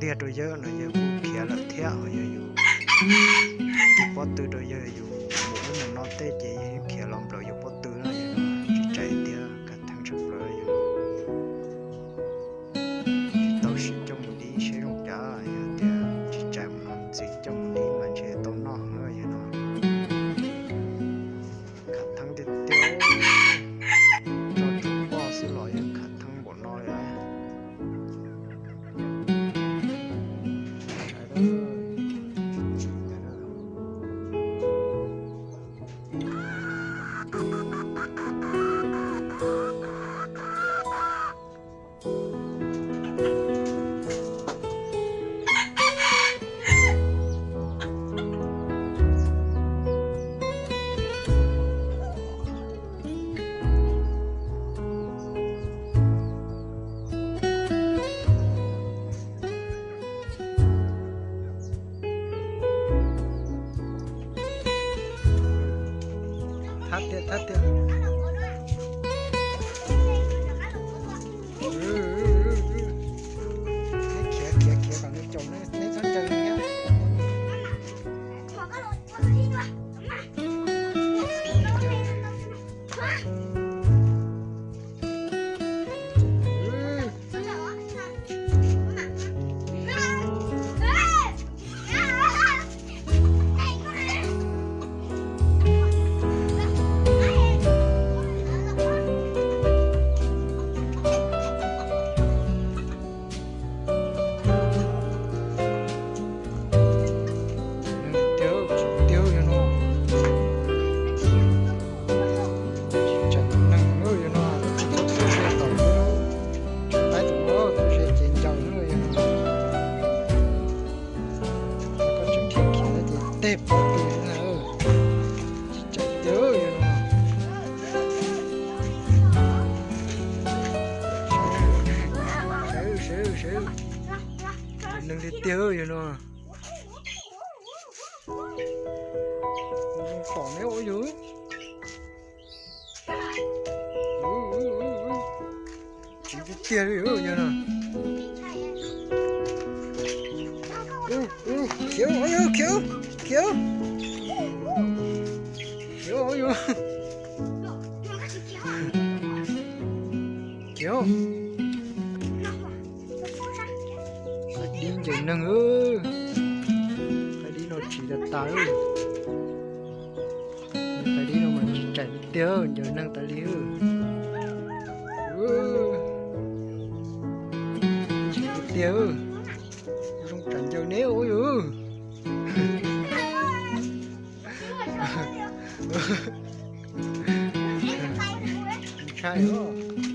tiag rau yawg no yawg kuj khiav lawm thiab. Ho yog yus tig pob tw rau yawg, yus mus ub mus no tej ces yawg khiav los nplawm yus pob tw na, yog tsis tseem tiag khav theeb tshaj plaws yog. Tsis tau sim coj mus dib seb zoo cas, yog tias tsis tseem mus no ntxiv coj mus dib mas ntshe tau noj heev yog no. Khav theeb tiag tiag, tso tshuav poj xwb los yeej khav theeb npaum no li. Thab tiag, thab tiag. Neb khiav, khiav, khiav kom nws caum neb, neb txhob ncaws nws thiab. Tiag, tiag yog no. Tseem neeg yog no, tsis tau tuaj ze tom xwb, tsis tau tuaj ze ces ncaws yog no. Koj tseem khiav khiav ces teg pov tw na. Tsis tseem tiag yog no. Sawv, sawv, sawv. Neeg tiag tiag yog no. Zoo tom neb ua yug. Tseem tiag tiag li yog no. Khiav, khiav, khiav, khiav, yog. Khiav. Qaib dib ncaws neeg, qaib dib no tsis tas tas. Qaib dib no mas tsis tseem tiag, ncaws neeg tas li. Tseem tiag, zoo tsam ncaws neb ua yug. Ntshai os.